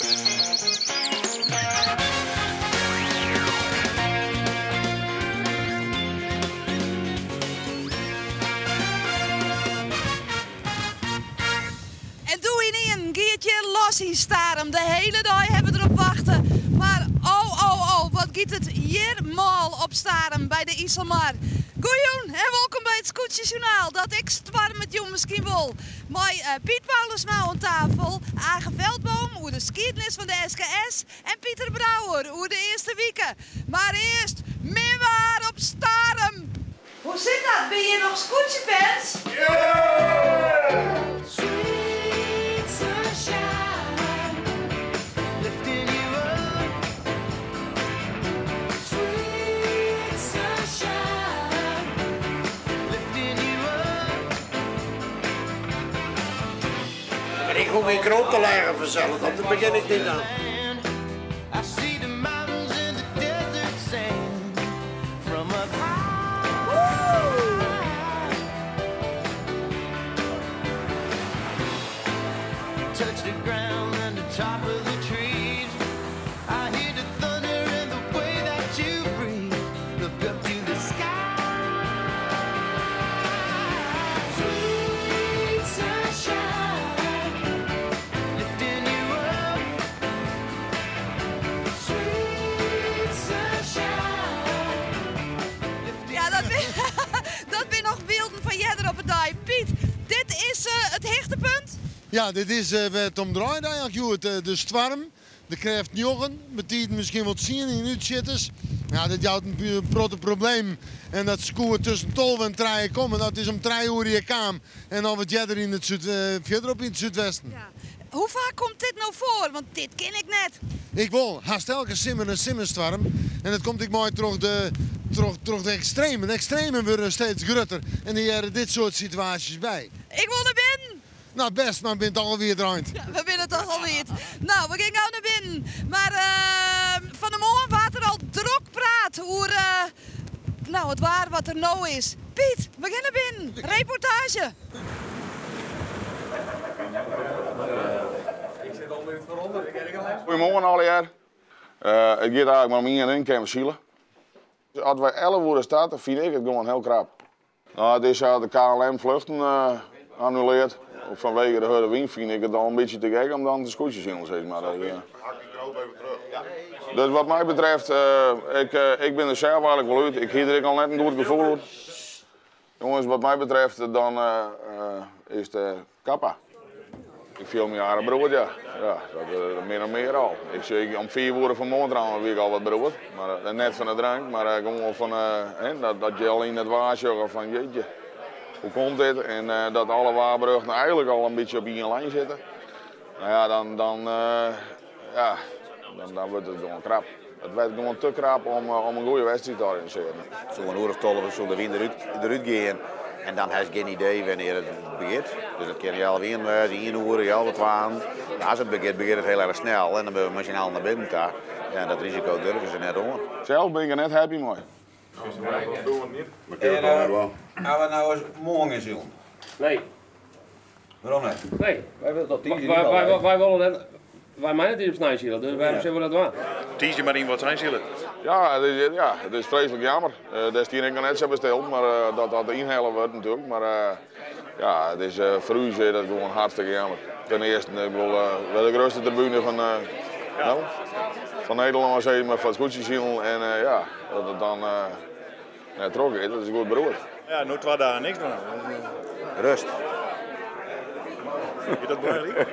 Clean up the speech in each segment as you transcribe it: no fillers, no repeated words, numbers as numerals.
En doe ynienen gie it hjir los yn Starum. De hiele dei hawwe we derop wachte. Mar oh oh oh, wat giet it hjir mâl op Starum by de Iselmar. Goejûn en wolkom by it Skûtsjesjoernaal, dat ek stoarmet jûn miskien wol. Mei Piet Paulusma oan tafel, Age Veldboom oer de skiednis fan de SKS en Pieter Brouwer oer de earste wike. Mar earst min waar op Starum! Hoe sit dat? Binne hjir noch skûtsjefans? Maar ik hoef geen kroon te leggen vanzelf, want daar begin ik niet aan. Ja, dat binne noch bylden fan earder op 'e dei. Piet, dit is it hichtepunt? Ja, dit is wêr't it om draait eigentlik hjoed. De stoarm, de krêft njoggen, betiden miskien wol tsien yn útsjitters. Ja, dat jout in protte problemen. En dat soe tusken 12 en trije komme. Dat is om trije oere hjir kaam en noch wat earder yn it súd, fierderop yn it súdwesten. Ja. Hoe faak komt dit no foar? Want dit kin ik net. Ik wol. Hast elke simmer in simmerstoarm. En dat komt ek mei troch de, troch, troch de ekstremen. De ekstremen wurde steeds grutter en dêr hearre dit soart situaasjes by. Ik wol nei binnen! No bêst, mar we binne toch al wiet reind. Ja, we binne toch al wiet. No, we gean gau nei binnen. Mar fan 'e moarn waard der al drok praat oer no, it waar wat der no is. Piet, we gean nei binnen. Reportaazje! Goeiemoarn allegear. It giet eigentlik mar om ien ding, kinne we sile. As wy 11 oere starte, fyn ik it gewoan hiel krap. No, it is sa, de KLM fluchten annuleard. Fanwege de hurde wyn fyn ik it al in bytsje te gek om dan te skûtsjesilen, sis mar. Dus wat my betreft, ik bin der sels eigentlik wol út. Ik hie der ek al net in goed gefoel oer. Jonges, wat my betreft dan is it kappa. Ik fiel my aardich beroerd, ja. Ja, dat min of mear al. Ik sjoch, om fiif oere fan 'e moarn trouwens wie ik al wat beroerd. Mar net fan de drank, mar gewoan fan dat je al yn it waar sjogge fan jeetje, hoe komt dit? En dat alle waarberjochten eigentlik al in bytsje op ien lijn sitte. No ja, dan, dan, ja, dan wurdt it gewoan krap. It wurdt gewoan te krap om in goede wedstriid te organisearjen. Soe in oere of 12 soe de wyn derút gean en dan hast gjin idee wannear it begjint. Dus it kin healwei ienen wêze, ien oere, healwei twaen. As it begjint, begjint it hiel erch snel en dan moatte we mei syn allen nei binnen ta. Ja, dat risiko durve se net oan. Sels bin ik der net happy mei. En hawwe we no ris moarn gjin silen? Nee. Wêrom net? Nee. Wy wolle toch tiisdei niet al? Wy wolle net, wy meie net op snein sile, dus wêrom sille we dat dwaan? Tiisdei mar yn wat snein sile. Ja, it is, ja, it is freeslik jammer. Dêr stean ik noch net sa by stil, mar dat dat ynhelle wurdt natuerlik. Mar ja, it is foar ús is dat gewoan hartstikke jammer. Ten earste, ik bedoel, wer de grutste tribune fan, no, fan Nederlân, sis mar, foar it skûtsjesilen. En ja, dat it dan net trochgiet, dat is goed beroerd. Ja, no twa dagen niks dwaan. Rust. Is dat belangryk?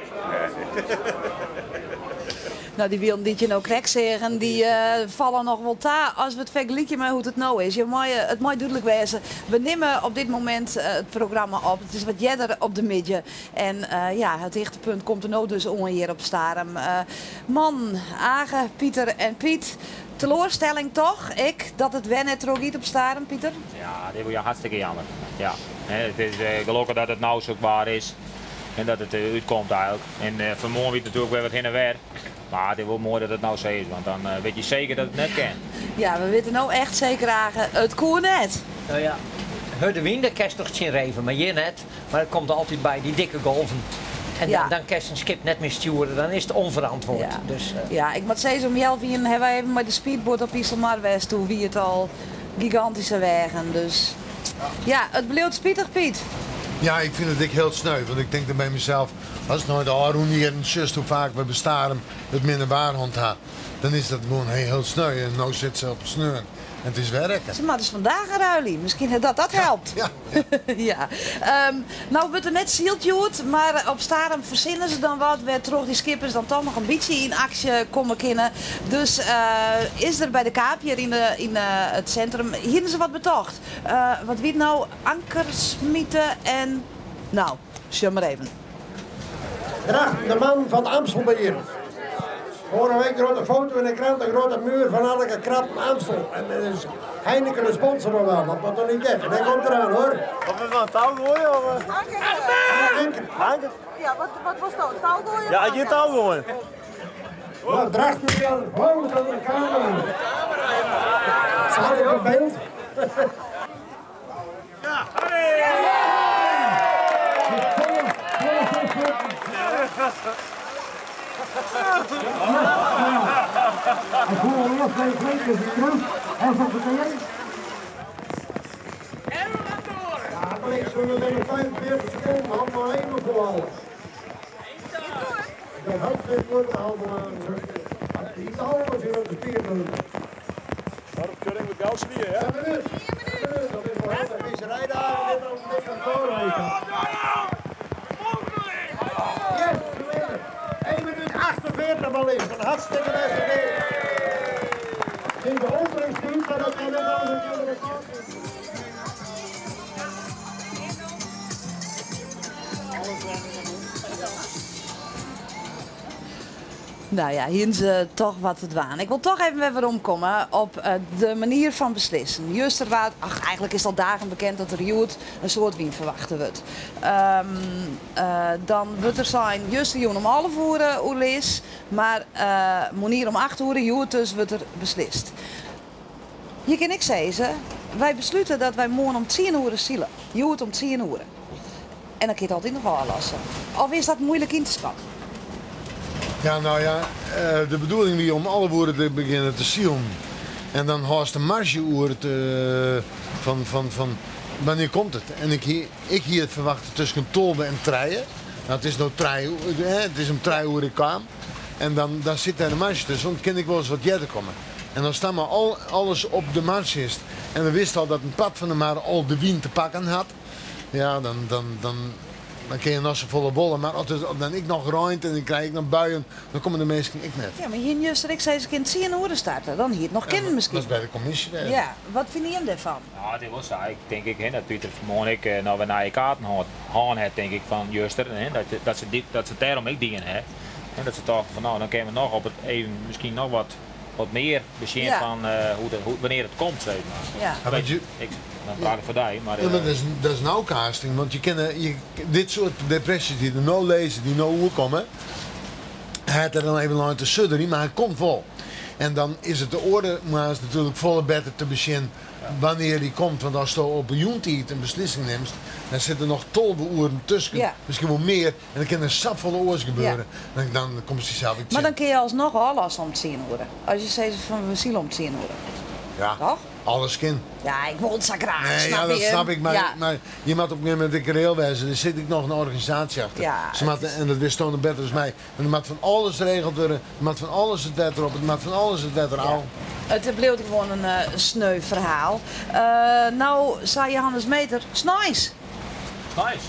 No, dy bylden dy't je no krekt seagen, dy falle noch wol ta as we it fergelykje mei hoe't it no is. Je meie, it mei dúdlik wêze, we nimme op dit momint it programma op. It is wat earder op de middei en ja, it hichtepunt komt der no dus oan hjir op Starum. Mannen, Age, Pieter en Piet, Teloarstelling toch ek dat it wer net trochgiet op Starum, Pieter? Ja, dit is wol hartstikke jammer. Ja. It is gelokkich dat it no sok waar is en dat it útkomt eigentlik. En fan 'e moarn wie it natuerlik wer wat hinne en wer. Mar it is wol moai dat it no sa is, want dan wit je seker dat it net kin. Ja, we witte no echt seker, Age, it koe net. No ja, hurde wyn, dêr kinst noch tsjin reve, mar hjir net. Mar it komt altyd by dy dikke golven. En Ja. dan kinst in skip net mear stjoere, dan is it ûnferantwurde. Ja. Dus, Ja, ik moat sizze, om healwei ienen ha wy even mei de speedboat op Iselmar west. Doe wie it al gigantyske weagen. Dus ja, it bliuwt spitich, Piet. Ja, ik fyn it ek hiel sneu, want ik tink dan by mysels, ast nei de ôfrûne jierren sjochst hoe faak we by Starum it minne waar hân ha, dan is dat gewoan hiel sneu. En no sit se op sneon en it is wer rekke. Se moatte vandaag in ruilje. Miskien dat dat helpt. Ja. Ja. No wurdt der net syld hjoed, mar op Starum fersinne se dan wat wêrtroch dy skippers dan toch noch in bytsje yn aksje komme kinne. Dus is der by de Kaap hjir yn it sintrum, hiene se wat betocht. Wat wie it no? Ankersmite en no, sjoch mar even. Drachten, de man fan it Amstelbier. Foarige week grutte foto yn de krante, grutte muur fan elke kratten Amstel. En dan is Heineken de sponsor nog wel, dat moet toch niet gek. Dat komt eraan hoor. Of we gaan touw gooien of? Anker. Anker. Ja, wat was dat? Touw gooien? Ja, ik touw gooien. Nou, Drachten weer boven de camera. Staat op het beeld. Ja! Ik voel eerst twee klinkers terug. En van de Ja, maar ik zullen binnen 45 seconden had maar één voor alles. Dat had geen worden al maar niet alles in de spierpunt. Waarom kunnen we gauw slieren, hè? Een minuut. Dat is voor de visserijdagen dit al een kantoor. Yes, 1 minuut 48 maar liefst. Een hartstikke beste ding. In de opbrengst maar dat kan net als een record. Nou ja, hier is toch wat te dwaan. Ik wil toch even weer omkomen op de manier van beslissen. Juster waard, ach, eigenlijk is het al dagen bekend dat er hjoed in soad wyn ferwachte wurdt. Dan wurdt der sein justerjûn om 11 oere oerlis, mar moarnier om 8 oere hjoed dus wurdt der beslist. Je kin ek sizze, wy beslute dat wy moarn om 10 oere sile. Hjoed om 10 oere. En dan kin it altyd noch ôflasse. Of is dat muoilik yn te skatten? Ja, nou ja, de bedoeling wie om 11 oere te begjinnen te silen. En dan hâldst de marge oer te, fan wannear komt it. En ik hie it ferwachte tusken 12 en 3. Nou, it is no 3, hè, it is om 3 oere kaam. En dan sit dêr de marge tusken, want kin ek wolris wat earder komme. En dan staan maar alles op de marge is. En we wisten al dat in part fan de mar al de wyn te pakken hat. Ja, dan kin je noch safolle wolle. Mar as it dan ek noch reint en dan krij ik noch buien, dan komme de minsken ek net. Ja, mar hjir juster ek sei se kin 10 oere starte. Dan hie it noch Ja, kinnen mar miskien. Dat is by de kommisje dêr. Ja, wat fine jim dêrfan? Ja, it is wol sa. Ik tink ek, hè, dat Pieter vanmoarn ek noch wer nije kaarten hân hat, tink ik, fan juster. Hè, dat se it dêrom ek dien ha. En dat se tochten fan, nou, dan kinne we noch op it even miskien noch wat mear besjen fan wannear it komt, sis mar. Ja. Ja, want je Ik, dan praat ik foar dy, mar, Ja, mar dat is nowcasting, want je kinne, je, dit soart depresjes dy't der no lizze, dy't no oerkomme, hy hat der dan even lang te sudderjen, mar hy komt wol. En dan is it de oare moarns natuerlik folle better te besjen wannear dy komt. Want ast op 'e jûntiid in beslissing nimst, dan sit der noch 12 oeren tusken, miskien wol mear. En dan kin der safolle oars gebeure. Dan komst dysels ek Mar dan tsjin. kinne je alsnoch ôflasse om 10 oere. As je sizze fan we sile om 10 oere. Ja, Toch? Alles kin. Ja, ik wol it sa graach, Nee, snap ja, dat je? snap ik, mar je moat op in gegeven momint ek reëel wêze. Der sit ek noch in organisaasje achter. Ja, Se moatte, het is en dat witsto noch better as my. En der moat fan alles regeld wurde, der moat fan alles it wetter op, it moat fan alles it wetter ôf. It bliuwt gewoan in sneu ferhaal. No, sei Johannes Meeter, sneins. Sneins?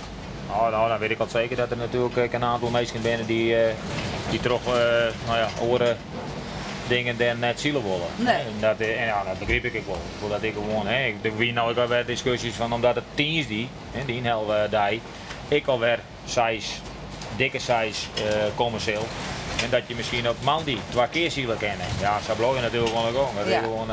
Oh, nou, dan wit ik al seker dat der natuerlik ek in oantal minsken binne dy't troch nou ja, oare dingen dêr net sile wolle. Nee. En ja, dat begryp ik ek wol. Ik wol dat ik gewoan, hè, ik, der wie no ek alwer diskusjes fan omdat it tiisdei, hè, de ynheldei, ek alwer 6, dikke 6 komme sil. En dat je miskien op moandei 2 kear sile kinne. Ja, sa bliuw je natuerlik oan de gong. Dat is gewoan,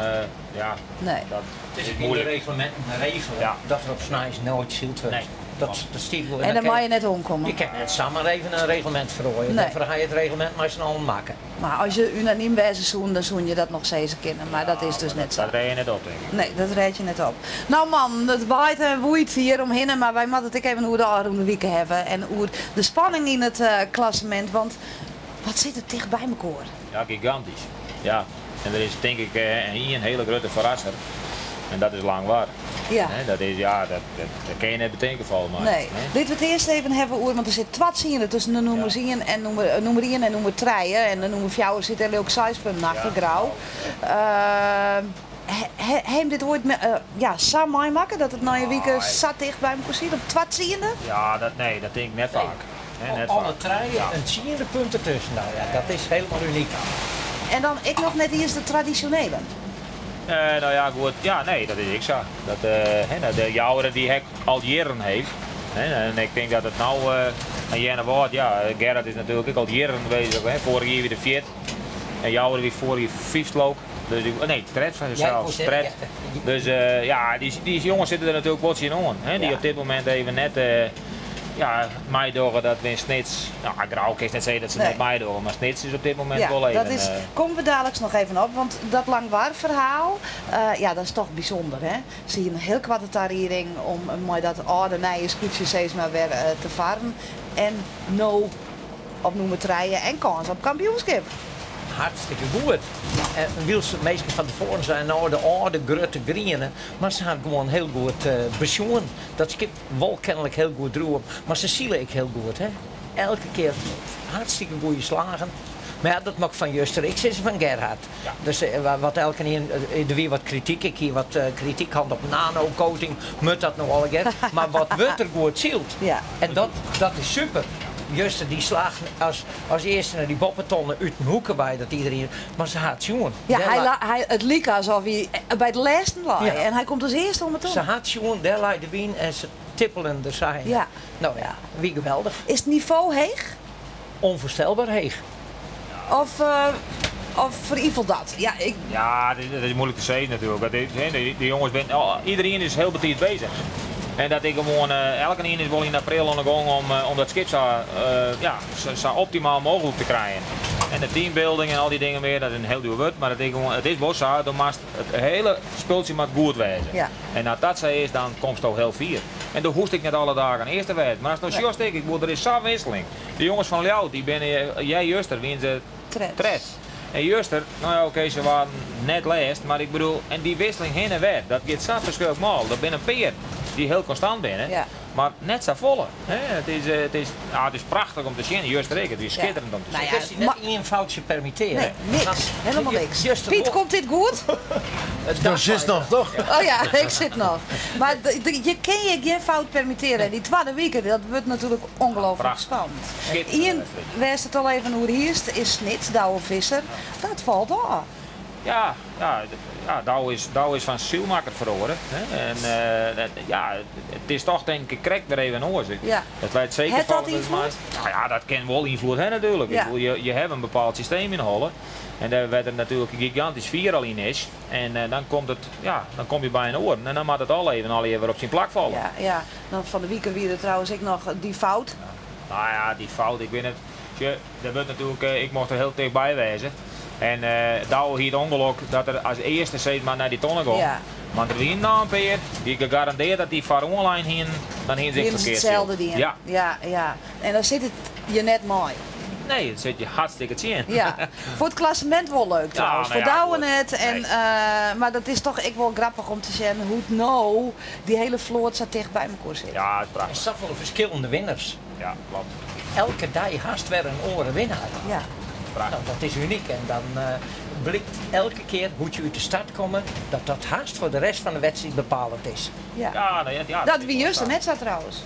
ja, Nee. dat Het is is yn de moeilijk. reglementen regele dat der op sneins noait syld wurdt. Nee. Dat, dat stiet goed. En dan mei je net oankomme. Je kin net samar even in reglemint feroarje. Nee. Dêrfoar ha je it reglemint mei syn allen makke. Mar as je unanym wêze soenen, dan soenen je dat noch sizze kinne. Mar dat is dus net sa. Dat rêd je net op, tink ik. Nee, dat rêd je net op. No mannen, it waait en woeit hjir omhinne, mar wy moatte it ek even oer de ôfrûne wike hawwe en oer de spanning yn it klassemint. Want wat sit it ticht by mekoar? Ja, gigantysk. Ja. En der is tink ik ien hiele grutte ferrasser en dat is Langwar. Ja. Dat is, ja, dat, dat kin je net betinke folgens my. Nee. Litte we it earst even hawwe oer, want der sit twa tsienen tusken de nûmers ien en nûmer, nûmer ien en nûmer trije. En de nûmer fjouwer sit dêr leau ik seis punten achter, Grou. Ha jim dit oait ja, sa meimakke, dat it nei in wike sa ticht by mekoar siet, op twa tsiende? Ja, dat, nee, dat tink ik net faak. Net Alle faak. trije in tsiende punt dertusken. Nou ja, dat is hielendal unyk. En dan ek noch net iens de tradisjonele. No ja, goed. Ja, nee, dat is ek sa. Dat, hè, de Joure dy ha ik al jierren heech. Hè, en ik tink dat it no in Earnewâld, ja, Gerrit is natuerlik ek al jierren bezich. Hè. Foarich jier wie de fjirde en Joure wie foarich jier fyfde leau ik. Dus ik, nee, tredde fan zichzelf. Tredde. Dus ja, dy jonges sitte der natuerlik wol tsjinoan. Hè, dy op dit momint even net ja, meidogge dat we yn Snits. Nou, Grou kinst net sizze dat se Nee. net meidogge, mar Snits is op dit momint Ja, wol even. dat is, komme we daliks noch even op, want dat Langwar-ferhaal, ja, dat is toch bysûnder, hè? Se hiene in hiel koarte tarieding om mei dat âlde nije skûtsje sis mar wer te farren. En no op nûmer trije en kâns op kampioenskip. Hartstikke goed. En wylst de minsken fan tefoaren seinen, no de âlde grutte griene, mar se ha it gewoan hiel goed besjoen. Dat skip wol kennelik hiel goed driuwe, mar se sile ek hiel goed. Hè? Elke kear hartstikke goede slagen. Mar ja, dat moat ik fan juster ek sizze fan Gerhard. Dus wat elkenien, der wie wat krityk, ik hie wat krityk hân op nanocoating, moat dat no allegear? Mar wat wurdt der goed syld? En dat, dat is super. Juster dy slach as, as earste nei dy boppetonne út in hoeke wei, dat iedereen, mar se ha it sjoen. Ja, Dêr hy, lei- la- hy, it like asof hy by it lêsten lei Ja. en hy komt as earste om 'e Se tonne. ha it sjoen, dêr lei de wyn en se tippelen der sa hinne. Ja. No ja, wie geweldich. Is it nivo heech? Onvoorstelbaar heech. Of, of ferivelt dat? Ja, ik... Ja, dat is moeilijk te zeggen natuurlijk. Dat is, hè, de jongens ben, oh, iedereen is heel betiid bezig. En dat ik gewoon, elkenien is wol yn april oan de gong om dat skip sa, ja, sa optimaal mooglik te krijen. En de teambuilding en al dy dingen mear, dat is in hiel djoer wurd, mar it is gewoan, it is wol sa, do moatst it hiele spultsje moat goed wêze. En as dat sa is, dan komsto hiel fier. En do hoechst ek net alle dagen earste te wêzen. Mar ast no sjochst ek, ik bedoel, der is sa'n wisseling. De jonges fan Ljouwert, dy binne, earjuster wienen se Tred. En juster, no ja, oké, se waarden net lêst, mar ik bedoel, en dy wisseling hinne en wer, dat giet sa ferskriklik mâl. Der binne in pear dy't hiel konstant binne, mar net safolle. Hè? It is, ja, it is prachtich om te sjen, juster ek, it wie skitterend om te Nou sjen. ja, Kinst dy net ien foutsje permittearje. Nee, niks. Want Helemaal niks. juster Piet, wol- komt dit goed? Het Do sitst noch, toch? Oh ja, ik sit noch. Mar je kin je gjin fout permittearje. En dy twadde wike, dat wurdt natuerlik ongelooflik Prachtich. spannend. Skitterend Ien wedstriid. wêr'tst it al even oer hiest, is Snits, Douwe Visser. Dat falt ôf. Ja, ja, ja, Douwe is fan sylmakker feroare. Hè? En dat, ja, it is toch tink ik krekt wer even oars. It leit seker Hat dat folle dus ynfloed? mei. Nou ja, dat kin wol ynfloed ha natuerlik. Ik bedoel, je hawwe in bepaald systeem yn 'e holle. En dêr wêr't der natuerlik in gigantysk fier al yn is. En dan komt it, ja, dan kom je by in oaren. En dan moat it al even allegear wer op syn plak falle. Ja, ja. Dan fan de wike wie der trouwens ek noch dy fout. Ja. Nou ja, dy fout, ik wit net. Sjoch, der wurdt natuerlik, ik mocht der hiel tichtby wêze. En Douwe hie it ûngelok dat er as earste sis mar nei dy tonne gong. Want der wienen noch in pear dy't gegarandeerd dat dy foaroan lein hienen, dan hienen se ek Hienen se ferkeard itselde syld. dien. Ja. Ja, ja. En dan sit it je net mei. Nee, it sit je hartstikke tsjin. Ja. Foar it klassemint wol leuk Ja, trouwens. nou Foar ja, Douwe goed. net. En, Nee. mar dat is toch ek wol grappich om te sjen hoe't no dy hiele float sa ticht by mekoar sit. Ja, it is prachtich. En safolle ferskillende winners. Ja, kloppet. Elke dei hast wer in oare winner. Prachtig. Nou, dat is unyk. En dan blykt elke kear hoe't je út de start komme, dat dat hast foar de rest fan de wedstriid bepalend is. Ja. Ja, nou ja, ja, Dat dat wie is juster wol net sa trouwens.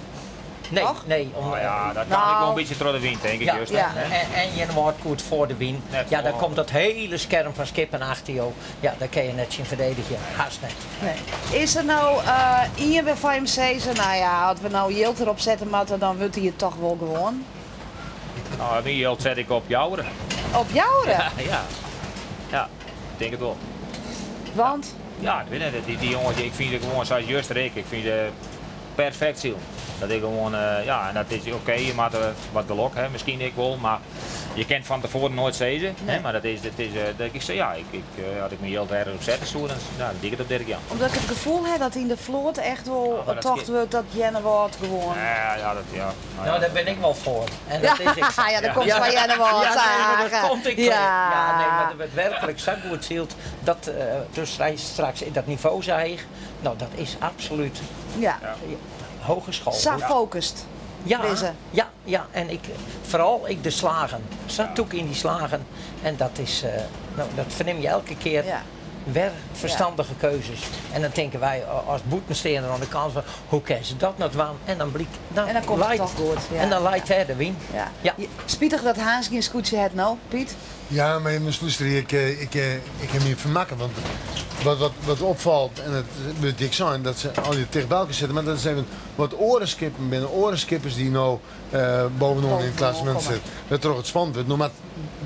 Nee, Toch? nee. Om, Nou ja, dat kan Nou. ek wol in bytsje troch de wyn, tink ik, Ja, juster. ja. Hè? En Earnewâld koe it foar de wyn. Net Ja, dan foar. komt dat hiele skerm fan skippen achter jo. Ja, daar kin je net tsjin ferdedigje. Hast net. Nee. Is der no ien wêrfan jim sizze, nou ja, as we no jild derop sette moatte, dan wurdt hy it toch wol gewoan? Nou, myn jild set ik op Joure. Op Joure? Ja, ja. Ja, ik tink it wol. Want? Ja, ik wit net. Dy jonges, ik fyn se gewoan sa as juster ek. Ik fyn se perfekt silen. Dat is gewoan, ja, en dat is oké, je moatte wat gelok ha, miskien ek wol, mar je kin fan tefoaren noait sizze. Hè, mar dat is, dat is, dat ik sei, ja, ik, ik, as ik myn jild ergens op sette soe, dan, ja, dan die ik it op Dirk Jan. Omdat ik it gefoel ha dat yn de float echt wol Ja, maar dat tocht skipt. wurdt dat Earnewâld gewoan. Ja, ja, dat, ja. Nou Nou, daar ben ik wel voor. En dat is ek sa. Ja, dan komt fan Earnewâld. Ja, nee, maar dat komt ik. Ja. Ja, nee, mar der wurdt werklik sa goed syld dat dus wy straks dat nivo sa heech. No, dat is absolút hogeschool. Sa focust Ja, dizze. ja, ja, en ik, foaral ek de slagen. Sa tûk yn dy slagen. En dat is, no, dat fernim je elke kear wer ferstannige keuzes. En dan tinke wy as bûtensteander oan de kant fan hoe kinne se dat no dwaan? En dan blykt, dan En dan komt it leit toch goed, ja. En dan leit dêr de wyn. Ja. Ja. Spitich dat Harns gjin skûtsje hat no, Piet. Ja, mar even lústerje, ik, ik, ik ha my fermakke, want wat, wat, wat opfalt, en dat wurdt ek sein, dat se allegear ticht by elkoar sitte, mar dat is even wat oare skippen binne, oare skippers dy't no bovenoan yn it klassemint sitte, wêrtroch it spannend wurdt. No moat,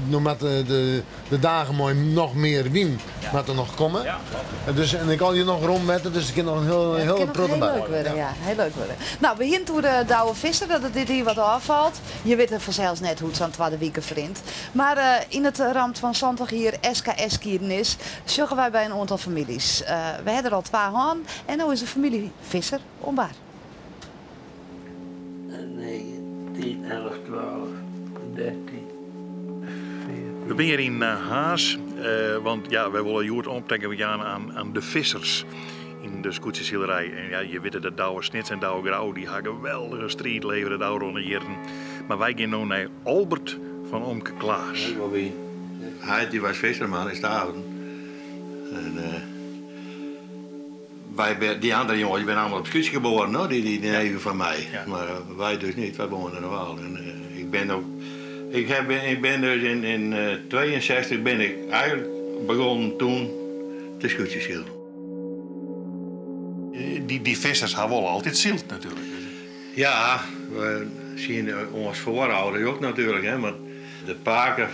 no moat de, de dagen mei noch mear wyn moatte noch komme. Dus, en ek allegear noch rom wetter, dus it kin noch in hiel, Het hiel kin noch protte hiel by. leuk wurde, ja. Hiel leuk wurde. No, we hiene it oer de Douwe Visser, dat it dit jier wat ôffalt. Je witte fansels net hoe't sa'n twadde wike ferrint. Mar yn it ramt fan 70 jier SKS-skiednis sjogge wy by in oantal famyljes. We ha der al twa hân en no is de famylje Visser oan bar. 9, 10, 11, 12, 13, 14. We binne hjir yn Harns, want ja, wy wolle hjoed omtinken jaan oan de Vissers yn de skûtsjesilerij. En ja, je witte dat Douwe Snits en Douwe Grou, dy ha geweldige striid levere de ôfrûne jierren. Mar wy gean no nei Albert fan omke Klaas. Heit die was visserman in Staveren. En, wij, die andere jongens die zijn allemaal op skûtsje geboren, no? Die neven van mij. Maar wij dus niet, wij woonden er wel. En, ik ben ook, ik, heb, ik ben dus in 62 ben ik eigenlijk begonnen toen te skûtsjesilen. Die vissers ha wol altyd syld natuerlik. Ja, we zien ons voorouders ook natuurlijk. Hè, want de paken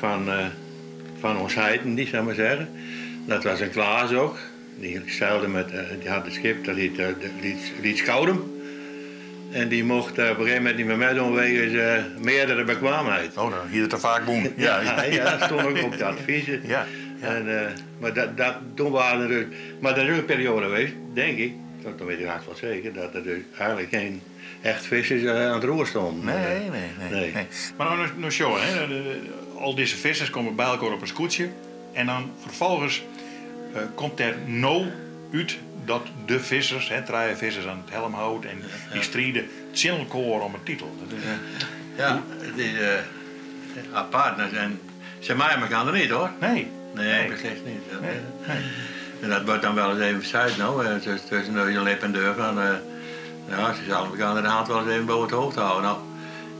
van ons heiten, die zou maar zeggen, dat was een Klaas ook. Die zeilde met, die had het schip, dat heet de Lyts Koudum. En die mocht op een gegeven moment niet meer meedoen wegens meerdere bekwaamheid. Oh, dan hier het te vaak boen. Ja, ja, ja, dat stond ook op de adviezen. En, maar dat, dat, toen waren er dus, maar er is ook een periode geweest, denk ik, dat weet ik haast wel zeker, dat er dus eigenlijk geen echt vissers aan het roer stonden. Nee, nee, nee, Nee. nee. Maar nou, nou zo, hè, al deze vissers komen bij elkaar op een skûtsje en dan vervolgens komt er no uit dat de vissers, hè, trije vissers aan het helm houdt en die strijden tsjin elkoar om een titel. Dat is, Ja, het is apart. En ze maaien elkaar er niet, hoor. Nee. Nee, Nee. beslist niet. Dat, Nee, nee. En dat wordt dan wel eens even gezegd, nou, tussen je lip en deur van, ja, ze zullen elkaar de hand wel eens even boven het hoofd houden. Nou,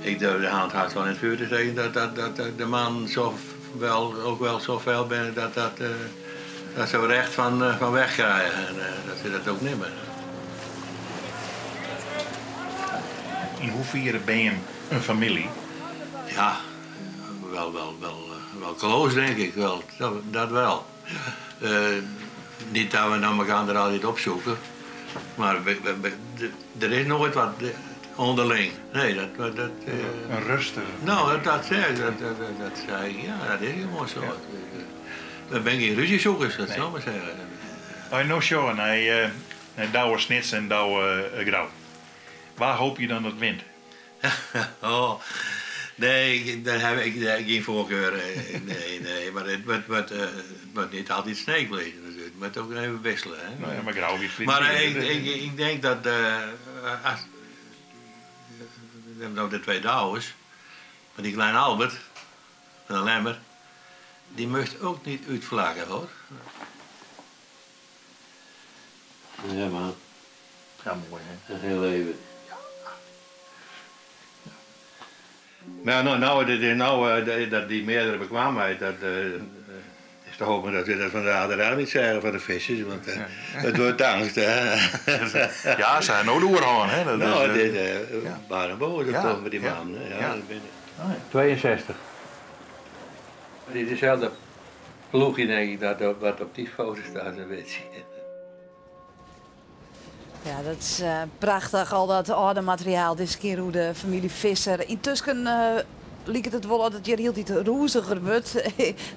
ik durf de hand haast wel in het vuur te steken dat de man zo wel, ook wel zo fel ben dat ze recht van weg krijgen. En dat ze dat ook nemen. In hoeverre ben je een familie? Ja, wel close denk ik wel. Dat wel. Niet dat we nou elkaar er altijd opzoeken, maar er is nooit wat onderling. Nee, dat, dat, dat, Een rustige. Nou, dat, dat zei ik, dat, dat, dat, dat zei ik, ja, dat is gewoon zo. Dan ben ik geen ruziezoekers, dat zou ik maar zeggen. Nou, nou, zo, naar Douwe Snits en Douwe Grou. Waar hoop je dan dat wint? Oh, nee, daar heb ik daar geen voorkeur. Nee, nee, maar het moet niet altijd Sneek blijven natuurlijk. Het moet ook even wisselen. Hè. Nou ja, maar Grou wie vliegt Maar, niet, hè? ik denk dat, als, we hebben nou de twee Douwes, maar die kleine Albert van de Lemmer, die moest ook niet uitvlaggen, hoor. Ja, man. Ja, mooi, hè? Een heel leven. Maar nou, nou, dit is nou, dat die meerdere bekwaamheid, dat is te hopen dat we dat van de ADR niet zeggen van de vissers, want het wordt angst, hè. Ja, ze zijn ook doorgaan, hè. Dat Nou, is, het is waar en boven, toch, met die man, hè. Ja, dat ben ik. 62. Het is dezelfde ploegje, denk ik, dat op, wat op die foto staat, een beetje. Ja, dat is prachtich, al dat âlde materiaal. Dizze kear oer de famylje Visser. Yntusken liket it wol oft it hjir hieltyd rûziger wurdt.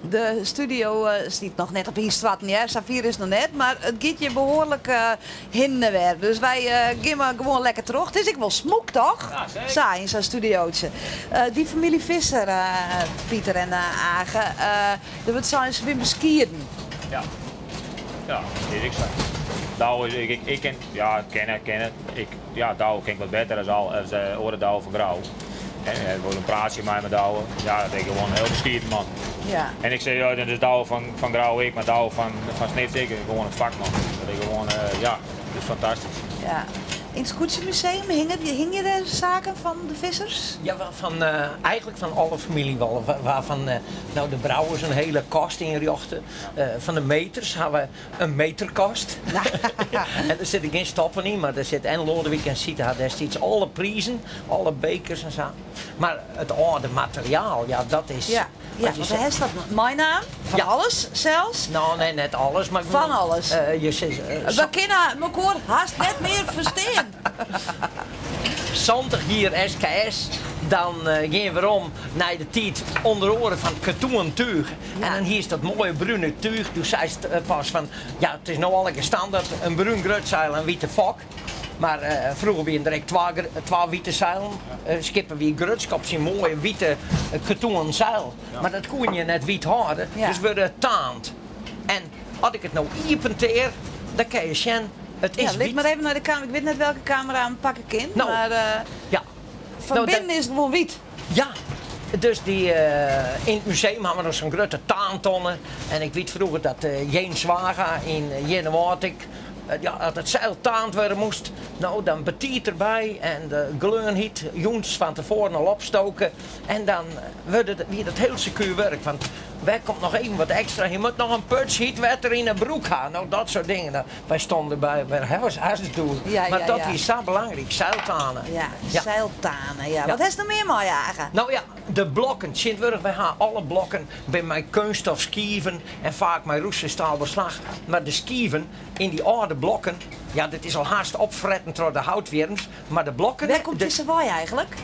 De studio stiet noch net op ynstoarten hear, safier is it noch net. Mar it giet hjir behoarlik hinne en wer. Dus wy gean mar gewoan lekker troch. It is ek wol smûk toch? Sa yn sa'n studiootje. Dy famylje Visser, Pieter en Age, der wurdt sein se binne beskieden. Ja, ja, dat is ek sa. Douwe is, ik, ik ken, ja, kenne, kenne, ik, ja, Douwe ken ik wat better as al, as oare Douwe fan Grou. En hy wol in praatsje mei mei Douwe. Ja, dat is gewoan in hiel beskieden man. Ja. En ik sis, ja, dat is Douwe fan, fan Grou ek, mar Douwe fan, fan Snits ek, gewoan in fakman. Dat is gewoan, ja, dat is fantastysk. Ja. Yn it Skûtsjemuseum hinge, hingje der saken fan de Vissers? Ja, fan, eigentlik fan alle famylje wol. Waarfan no de Brouwers in hiele kast ynrjochte. Fan de Meters ha we in meterkast. En der sitte gjin stoppen yn, mar der sit en Loadewyk en Siete ha destiids alle prizen, alle bekers en sa. Mar it âlde materiaal, ja, dat is. Ja, ja, want hast dat meinaam? Fan alles sels? No, nee, net alles, mar Fan alles. Je sizze. We kinne mekoar hast net mear ferstean. 70 jier SKS, dan gean je werom nei de tiid ûnder oare fan katoen túch. En dan hiest dat moaie brune túch. Doe seist pas fan, ja, it is no allegear standert, in brún grutseil en wite fok. Mar froeger wienen der ek twa wite seilen. Skipper wie grutsk op syn moaie wite katoenen seil. Mar dat koene je net wyt hâlde, dus wurde it taand. En as ik it no iepentear, dan kinne je sjen, it is Ja, lit wyt. mar even nei de kamera. Ik wit net welke kamera 'm pakke kin, No, mar ja. fan No, binnen is it gewoan wyt. Ja, dus dy, yn it museum ha we noch sa'n grutte taantonne. En ik wit froeger dat Jeen Zwaga yn Earnewâld ek, ja, as it seil taand wurde moast, no dan betiid derby en de gleonhyt jûns fan tefoaren al opstoke. En dan wurde, wie dat hiel sekuer wurk, want wer komt noch even wat ekstra, hy moat noch in puts hyt wetter yn 'e broek ha. No, dat soart dingen. Wy stonden derby, wêr hawwe se it oer? Ja, Mar ja, dat ja. wie sa belangryk, seiltane. Ja, Ja. seiltane, ja. Ja. Wat hast noch mear mei, Age? No ja, de blokken. Tsjintwurdich, wy ha alle blokken binne mei keunststof skiven en faak mei roestvrij beslach. Mar de skiven yn dy âlde blokken, ja, dit is al haast opfretten troch de houtwjirms, mar de blokken... Wêr komt de- dizze wei eigentlik?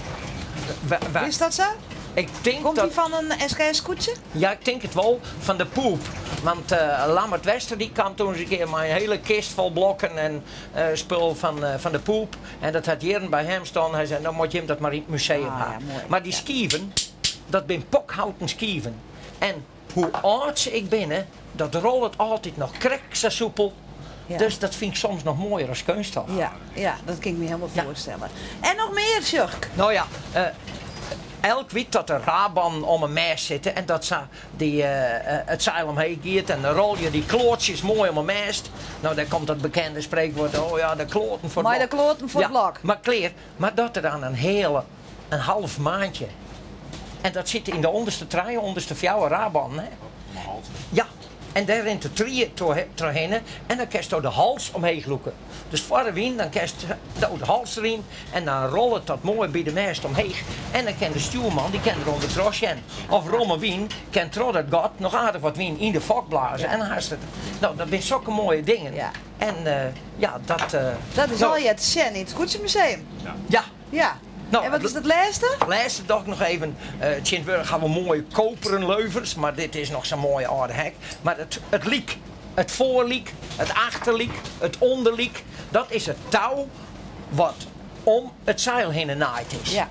wa- Is dat sa? Ik tink Komt dat... dy fan in SKS-skûtsje? Ja, ik tink it wol, fan de Poep. Want Lammert Wester dy kaam toen ris in kear mei in hiele kist fol blokken en spul fan de Poep. En dat hat jierren by him stien. Hy sei, no moat jim dat mar yn it museum Ah, ha. ja, moai. Mar dy skiven, dat binne pokhouten skiven. En hoe âld se ek binne, dat rollet altyd noch krekt sa soepel. Ja. Dus dat fyn ik soms noch moaier as keunststof. Ja, ja, dat kin ik my hielendal Ja. foarstelle. En noch mear, sjoch ik. No ja, elk wit dat der rabannen om 'e mêst sitte en dat sa dy, it seil omheech giet en dan rolje dy kloatsjes moai om 'e mêst. No, dêr komt dat bekende spreekwoord, oh ja, de kloaten foar it Mei de blok. kloaten foar it Ja, blok. mar klear, mar dat der dan in heale, in half maantje. En dat sit yn de ûnderste trije, ûnderste fjouwer rabannen, hè? Ja, en dêr rint de trie trochhinne en dan kinsto de hals omheech lûke. Dus foar de wyn, dan kinst do de hals deryn en dan rollet dat moai by de mêst omheech. En dan kin de stjoerman, dy kin der ûndertroch sjen. Of romme wyn kin troch dat gat noch aardich wat wyn yn de fok blaze en dan hast it. No, dat binne sokke moaie dingen. Ja. En ja, dat... Dat is no, allegear te sjen yn it Skûtsjemuseum. Ja. Ja. No, en wat is dat lêste? Lêste doch ik noch even. Tsjintwurdich ha we moaie koperen leuvers, mar dit is noch sa'n moaie âlde hek. Mar it lyk, it foarlyk, it achterlyk, it ûnderlyk, dat is it tou wat om it seil hinne naaid is. Ja.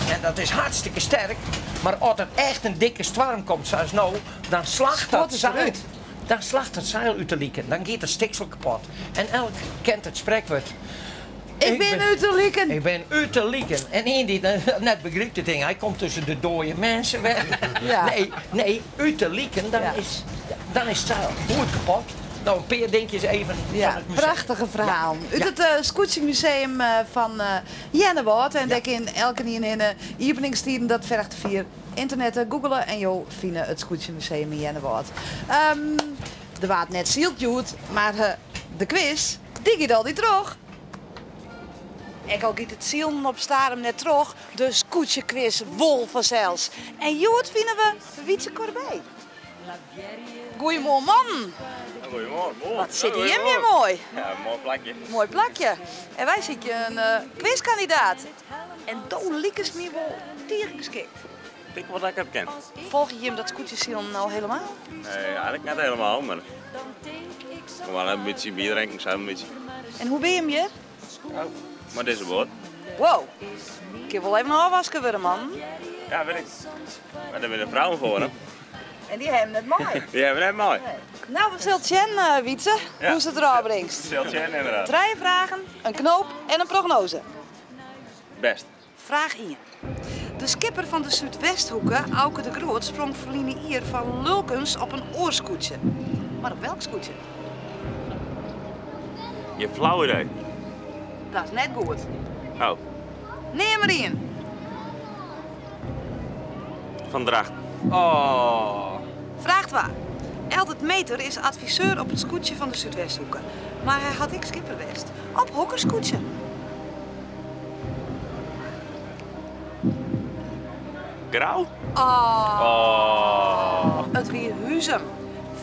En dat is hartstikke sterk, mar as der echt in dikke stoarm komt sa as no, dan slacht dat Skuort it seil derút. Dan slacht it seil út de liken, dan giet it stiksel kapot. En elk kent it sprekwurd. Ik bin út de liken. Ik bin út de liken. En ien dy't net begrypt dit ding, hy komt tusken de dode mensen weg. Ja. Nee, nee, út de liken, dan, Ja. is, dan is het zeil goed kapot. Nou, in pear dinkjes even Ja, fan it museum. prachtige ferhalen. Ja. Út it Skûtsjemuseum fan Earnewâld. En dêr kin elkenien hinne iepeningstiden dat ferget fia ynternet googele en jo fine it Skûtsjemuseum yn Earnewâld. Der waard net syld hjoed, mar de kwis, dy giet altyd troch. Ek al giet it silen op Starum net troch, de skûtsjekwis wol fansels. En hjoed fine we Wietze Corbij. Goeiemoarn mannen. Goeiemoarn. Wat sitte jim hjir moai. Ja, moai plakje. Moai plakje. En wy sykje in eh, quizkandidaat. En do likest my wol tige geskikt. Ik tink wol dat ik it kin. Folgje jim dat skûtsjesilen al helemaal? Nee, eigenlik net helemaal, mar ik wol in bytsje bier drinken, sa in bytsje. En hoe binne jim hjir? Oh, mei dizze boat. Wow, kin wol even ôfwaske wurde, man. Ja, wit ik. Mar dêr binne de frouwen foar, hè? En dy hawwe net mei. Dy hawwe net mei. No, we sille sjen, eh, Wietse, ja. hoe'tst it derôf bringst. Sil sjen, inderdaad. Trije fragen, in knoop en in prognose. Best. Fraach ien. De skipper fan de Súdwesthoeke, Auke de Groot, sprong ferline jier fan lulkens op in oar skûtsje. Mar op welk skûtsje? Gjin flau idee. Dat is net goed. Oh. Neam der ien. Fan Drachten. Oh. Fraach twa. Eldert Meter is adviseur op it skûtsje fan de Súdwesthoeke. Mar hy hat ek skipper west. Op hokker skûtsje? Grou? Oh. oh. It wie Huzum.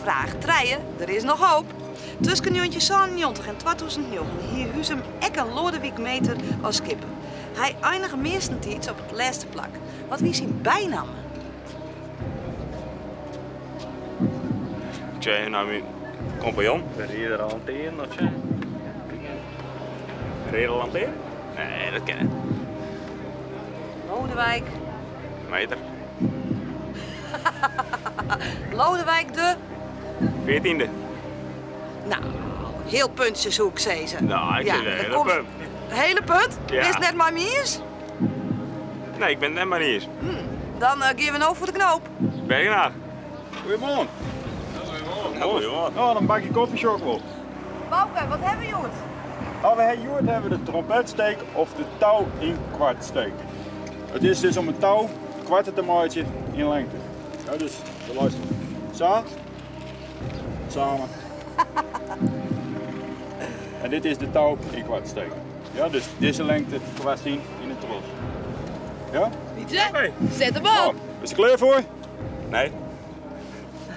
Fraach trije, der is noch hoop. Tusken 1997 en 2009 hie Huzum ek in Loadewyk Meter as skipper. Hy einige meastentiids op it lêste plak. Wat wie syn bynamme? Ik sei nei myn kompanjon. Reade lantearn of sa? Reade lantearn? Nee, dat kin net. Lodewijk. Meter. Lodewijk de? Veertiende. Nou, heel puntsje soe ik sizze. Nou, ik ja, de hele punt. Hele punt? Ja. Bist net mei my iens? Nee, ik ben het net mei dy iens. Dan uh, gean we no foar de knoop. Ben je graag. Goeiemoarn. Goeiemoarn. Goeiemoarn. Nou, dan bakje koffie sjok wol. Bouke, wat hawwe we hjoed? Nou, we hawwe hjoed hawwe we de trompetsteek of de tou yn kwartsteek. It is dus om in tou koarter te meitsjen yn lengte. Ja, dus de luister. Sa. Samen. En dit is de tou yn kwartsteek. Ja, dus dizze lengte koartst yn yn de tros. Ja? Wietse, set him op. Is der klear foar? Nee.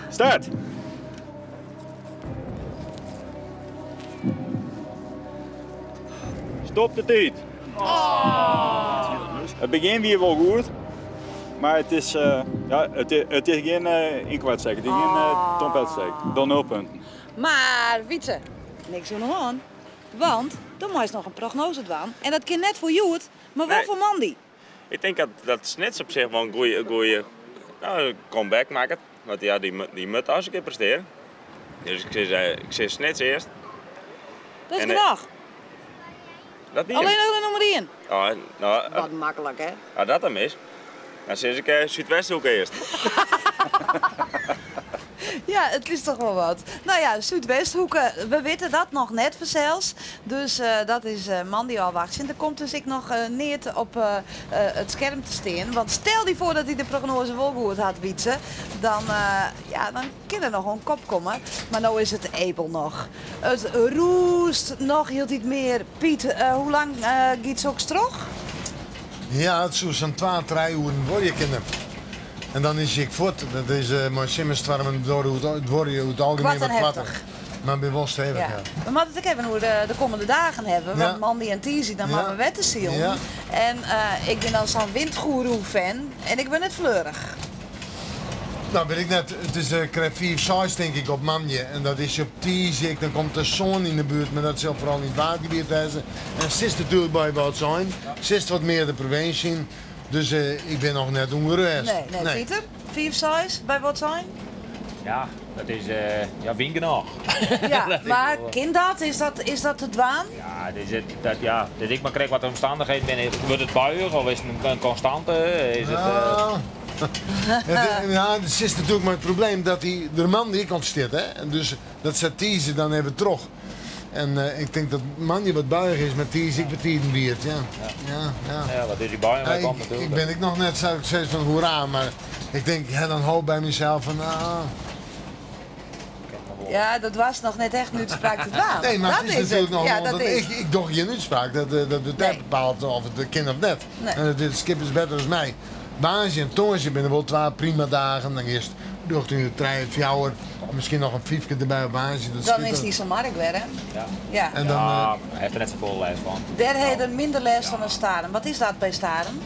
Start! Stop de tiid. Oh. It begjin wie wol goed, mar it is, uh, ja, it, it is gjin uh, ynkwartsteek, it is gjin uh, trompetsteek. Dan nul punten. Mar Wietse, niks oan de hân, want do meist noch in prognose dwaan en dat kin net foar hjoed, mar wol Nee. foar moandei. Ik tink dat, dat Snits op sich wol in goeie, goeie nou, comeback makket. Want ja, dy, dy moat as in kear prestearje. Dus ik sis, ik sis Snits earst. Dat is En, eh, genôch. Dat wie Allinnich him. de nûmer ien. Oh, no, Wat maklik, hè? As dat him is, dan sis ik eh, Súdwesthoeke earst. Ja, it is toch wol wat. No ja, Súdwesthoeke, we witte dat noch net fansels. Dus eh, dat is eh, moandei ôfwachtsjen. Der komt dus ek noch eh, neat op eh, eh, it skerm te stean. Want stel dy foar dat hy de prognoaze wol goed hat, Wietse. Dan, eh, ja, dan kin der noch oan kop komme. Mar no is it ebel noch. It rûst noch hieltyd mear. Piet, eh, hoe lang eh, giet soks troch? Ja, it soe sa'n twa, trije oeren duorje kinne. En dan is hy ek fuort. Dat is uh, mei simmerstoarmen duorje oer it algemien Koart en wat koarter. heftich. Mar bin wol stevich, Ja. ja. We moatte it ek even oer de, de kommende dagen hawwe. Ja. Want moandei en tiisdei dan Ja. moatte we wetter silen. Ja. En eh, ik bin dan sa'n windgoeroe-fan en ik wurd net fleurich. Nou, wit ik net. It is uh, krekt 5, 6 tink ik op moandei. En dat is op tiisdei. Dan komt de zon yn de buert, mar dat sil foaral yn it Waadgebiet wêze. En sitst natuerlik by Wâldsein. Sitst wat mear de provinsje yn. Dus uh, ik bin noch net ûngerêst. Nee, nee, Pieter? 5, 6 by Wâldsein? Ja, dat is uh, ja, wyn genôch. Ja, Dat is mar wol- kin dat? Is dat, is dat te dwaan? Ja, dus it, dat, ja, dat ik mar krekt wat de omstannichheden binne. Wurdt it buiïch of is it in konstante? Is it, eh, Ja. Het, ja, it is natuerlik mar it probleem dat dy der moandei ek ûntstiet. Hè? En dus dat set tiisdei dan even troch. En eh, ik tink dat moandei wat buiïch is, mar tiisdei ek betiden wiet. Ja. Ja, ja. ja, wat is dy buien Ja, waar komt ik, natuerlik. ik bin ek noch net sa ik sis fan hoera, mar ik tink, ja, dan hoop by mysels fan, ah. Ja, dat was noch net echt in útspraak te dwaan. Nee, mar dat it is natuerlik noch Ja, wol dat dat is. ik, ik doch gjin útspraak. Dat, eh, dat de tijd bepaalt oft it kin of net. Nee. En dat de skip is better as my. Woansdei en tongersdei binne wol twa prima dagen. Dan is it Rjochting de trije, fjouwer, miskien noch in fyfke derby op woansdei. Dat Dan is dy Iselmar ek wer, hè? Ja. Ja. En dan, Ja, hy hat der net safolle lêst fan. Dêr ha je der minder lêst fan as Starum. Wat is dat by Starum?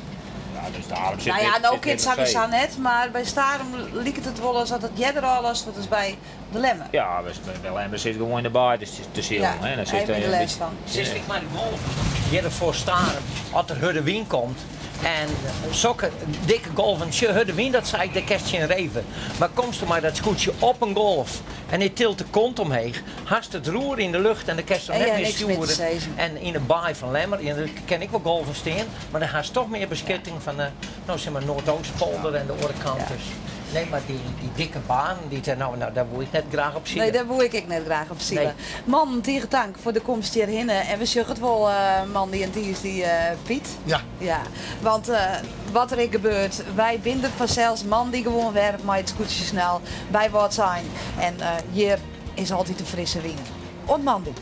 Ja, dus Starum sit Nou ja, net- no sit kin net it op see. sawiesa net, mar by Starum liket it wol as dat it earder ôflost wurdt as by De Lemmer. Ja, by Lemmer sit gewoan yn de baai te silen. Ja, hè. Dan hy sit heeft er minder een lêst fan. Sis ik mei de golven hjir foar Starum, as der hurde wyn komt en sokke dikke golven, sjoch hurde wyn, dat sei ik, dêr kinst tsjin reve. Mar komst mei dat skûtsje op in golf en it tilt de kont omheech, hast it roer yn de lucht en dan kinst der En net ja, mear niks mear te stjoere. sizzen. En yn de baai fan Lemmer, ja, dêr kin ek wol golven stean, mar dan hast toch mear beskutting fan de, no, sis mar Noordoostpolder en de oare kant. Dus nee, mar dy, dy dikke banen dy't der no, no, dêr woe ik net graach op sile. Nee, dêr woe ik ek net graach op sile. Nee. Mannen, tige tank foar de komst hjirhinne. En we sjogge it wol moandei en tiisdei, Piet. Ja. Ja, want wat der ek gebeurt, wy binne der fansels moandei gewoan wer mei it skûtsjesjoernaal by Wâldsein. En hjir is altyd in frisse wyn. Oant moandei.